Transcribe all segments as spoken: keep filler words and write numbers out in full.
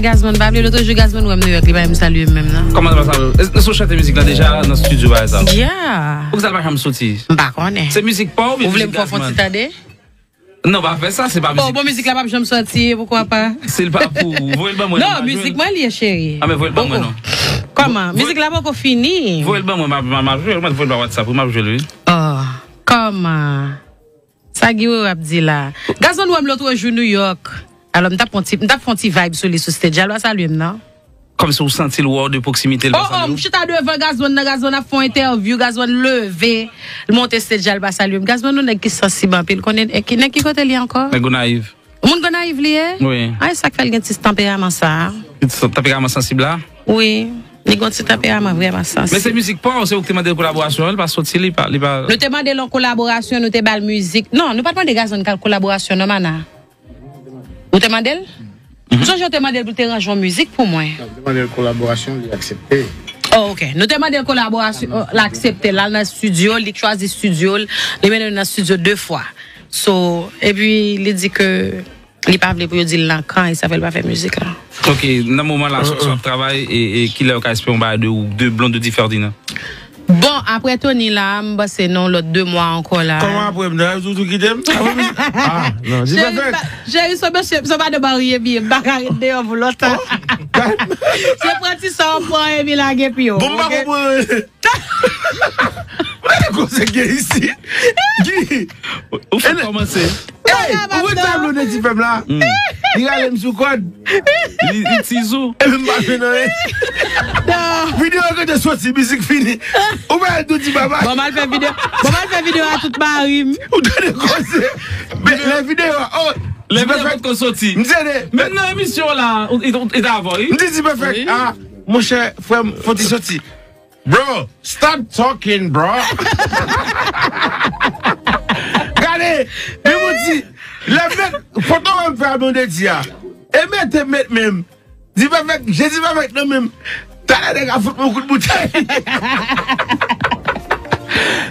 Gazman, pa bliye lòt jou Gazman wè m Nouyòk, li pa menm salye m menm nan. Kòman sa pa salye w? Èske nou chante mizik la deja nan estidyo bagay sa? Yeah. Poukisa l pa janm soti? M pa konnen. Se mizik pa w oubyen mizik Gazman? Ou vle m fè w fè yon ti tande? Non, pa fè sa, se pa mizik. Oh, bon, mizik la p ap janm sòti, poukwa pa? Si l pa pou ou, voye l ban mwen non, m a jwe l. Non, mizik mwen li ye, cheri. Ah, men voye l ban mwen non. Kòman? Mizik la poko fini. Voye l ban mwen, m a, m a, m a jwe l, mwen voye l pa WhatsApp, wi, m ap jwe l, wi. Oh, kòman? Sa Guerrero ap di la? Gazman wè m lòt jou Nouyòk. Alò, m t ap fè yon ti, m t ap fè yon ti vibe sou li sou stage. Al pa salye m non. Kòmsi ou santi l wè w de pwoksimite, l pa salye w? Oh, oh, m chita devan Gazman nan, Gazman ap fè yon entèvyou, Gazman leve, l monte stage, al pa salye m. Gazman yon nèg ki sansib anpil. Konnen, e ki, nèg ki kote li ankò? Nèg Gonayiv. Moun Gonayiv li ye? Wi. Ay, sa k fè l gen ti tanperaman sa a? Ti tanperaman sansib la? Wi, li gen yon ti tanperaman vrèman sansib. Men se mizik pa w, se ou ki te mande l kolaborasyon, li pa soti, li pa, li pa. Nou te mande l yon kolaborasyon, nou te ba l mizik. Non, nou pa t mande Gazman kal kolaborasyon non, mana. Ou te mande l? M sonje w te mande l pou l te ranje yon mizik pou mwen. Non, m te mande l kolaborasyon, li aksepte. Oh, ok. Nou te mande l kolaborasyon, oh, l aksepte. L al nan estidyo, li chwazi estidyo l, li mennen nou nan estidyo de fwa. So, epi li di ke li pa vle pou yo di l nan kan, e sa fè l pa fè mizik la. Ok, nan moman la, sou, sou ap travay, e, e kilè yo ka espere yon bagay de ou, de Blondedy Ferdinand? Bon, apre Tony la, m panse nan yon lòt de mwa ankò la. Kòman apre m nan? Yo tou kite m? Apre m? Ah, non, di pa fèt. Cheri, se yon mesye, se yon madanm marye byen, m pa ka ret deyò pou lontan. Se pran ti sa w pran epi lage pye w. Bon, m pa konprann. Gade koze gen isit. Guy. Ou fèk kòmanse. Ey, ou wè tablo de ti pèp la? Li rale m sou kòd. Li, li tizou. Epi m pa jwenn anyen. Videyo kote soti, mizik fini. Ou pa tou di babay. Bon, m al fè videyo. Bon, m al fè videyo a tout mari m. Ou tande koze. Men lè videyo a, oh, lè videyo a potko soti. M tande. Menm nan emisyon la, ou, ou, ou te avè w, wi. M di ti pèfèk. Ah, monchè, frè m, fò ti soti. Bro, stop talking, bro. Gade, men mwen di, lè met foto mwen fè a Blondedy a. E mete met menm. Di pa fèk, Jezi pa fèk nan menm. Talè nèg a fout mwen kout boutèy.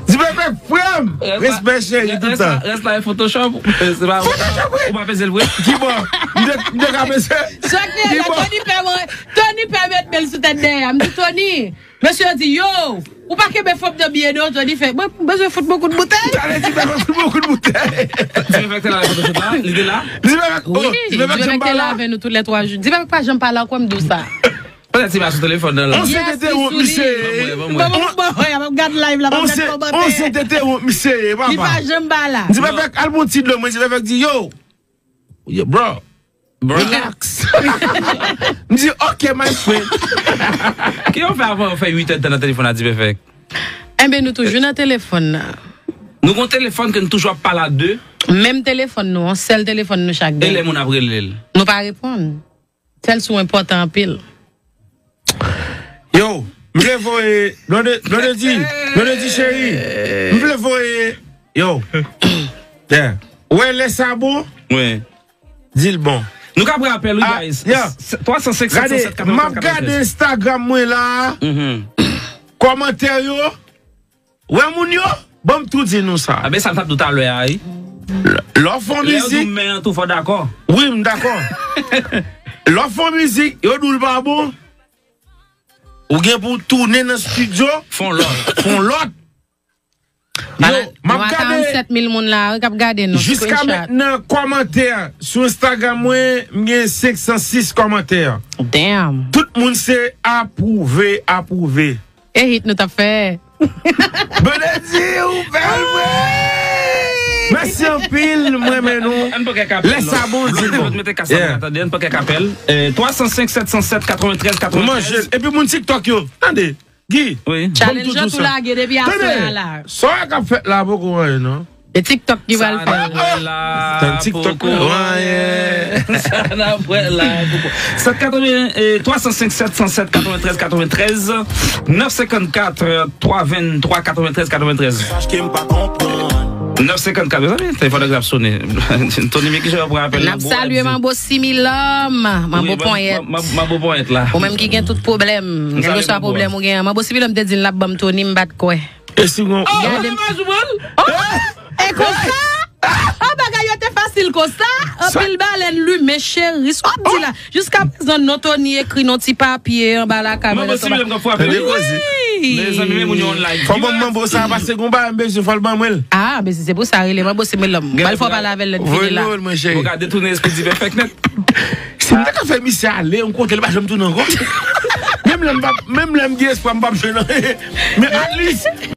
Di pa fèk, frè m. Respè cheri toutan. Rès la e Photoshop. Se pa Photoshop, wi. Ou pa peze l vre? Ki bò? M te, m te ka peze. Tony pè mwen, Tony pè met men l sou tèt dèyè. M di Tony, mesye yo di, yo, ou pa kenbe fanm nan byen non, Tony fè, mwen, m bezwen fout mwen kout boutèy. Talè di, mwen fout mwen kout boutèy. Ti Pèfèk te la nan Photoshop la, li te la? Ti Pèfèk, oh, Ti Pèfèk janm pa la. Ti Pèfèk te la avè nou tout lè twa jou. Ti Pèfèk pa janm pale ankò, m di w sa. Petèt Ti Pèfèk sou telefòn nan la. On se tete wont misye ye. Ban mwen, ban mwen, y ap gad live la, y ap gad kòmantè. On se tete wont misye ye, papa. Li pa janm pa la. Ti Pèfèk, al bon ti dlo, mwen, Ti Pèfèk di, yo, yo, bro. Relax. M di, ok, my friend. Ki yo fè avan yo fè uit èdtan nan telefòn a Ti Pèfèk? Enben, nou toujou nan telefòn nan. Nou gon telefòn ke nou toujou ap pale a de. Menm telefòn nou, yon sèl telefòn nou chak gen. E lè moun ap rele l? Nou pa reponn. Sèl si w enpòtan anpil. Yo, m vle voye, Blondedy, Blondedy cheri, m vle voye, yo. Yeah. Wè lè sa bon? Wi. Di l bon. Nou ka pran apèl, wi, guys. Twa san senk, sèt san sèt, katreventrèz, katreventrèz. M ap gade Instagram mwen la. Kòmantè yo. Wè moun yo, ban m tou di nou sa. A, men sa m t ap di w talè a, wi. Lè w fè yon mizik. Lè yo di w men an tou, fò w dakò. Wi, m dakò. Lè w fè yon mizik, yo di w l pa bon. Ou gen pou w tounen nan estidyo. Fè yon lòt. Fè yon lòt. Yo, m ap gade. Karannsenk mil moun la, wi, k ap gade nou, screenshot. Jiska mentnan, kòmantè sou Instagram mwen, m gen senk san sis kòmantè. Damn. Tout moun se apwouve, apwouve. E hit nou t ap fè. Blondedy, ou bèl vre! Mèsi anpil, m renmen nou. Ann pran kèk apèl. Lè sa bon, di nou. Mete kas la pou n tande, ann pran kèk apèl. Eh, twa san senk, sèt san sèt, katreventrèz, katreventrèz. Manje l. Epi moun TikTok yo, tande. Guy, ban m tou di w sa. Challenge an tou lage depi aswè a la. Tande, sa k ap fèt la poko anyen non. E TikTok ki pral fè. Sa n ap wè la poko anyen. Sa n ap wè la poko. Sèt katreven, eh, twa san senk, sèt san sèt, katreventrèz, katreventrèz, nèf senkannkat, twa venntwa, katreventrèz, katreventrèz. Nèf senkannkat, mezanmi, telefòn nan ap sone. Tony, men kijan yo pran apèl la. N ap salye Manbo Similòm, Manbo Ponyèt. Manbo Ponyèt la. Ou menm ki gen tout pwoblèm, kèlkeswa pwoblèm ou gen an. Manbo Similòm te di l l ap ban m Tony, m pa t kwè. E si gon... Oh, gade m. Oh, e konsa? Oh, bagay yo te fasil konsa? Anpil balèn limen, cheri. Sa w ap di la? Jiska prezan, non, Tony ekri non ti papye anba lakay mwen. Manbo Sibyl m k ap frape. Tande koze. Mezanmi, men moun yo online. Fò ban m manbo sa pase gon bagay m bezwen, fò l ban mwen l. Ah, men si se pou sa rele manbo Sibyl la. M pral fè w pale avè l lè n fini la. Voye mwen, cheri. Ou ka detounen espri diven fèk nèt. Si m ta ka fè misye ale yon kote, l pa janm tounen ankò. Menm lè m pa, menm lè m gen espwa, m p ap jwenn anyen. Men at least,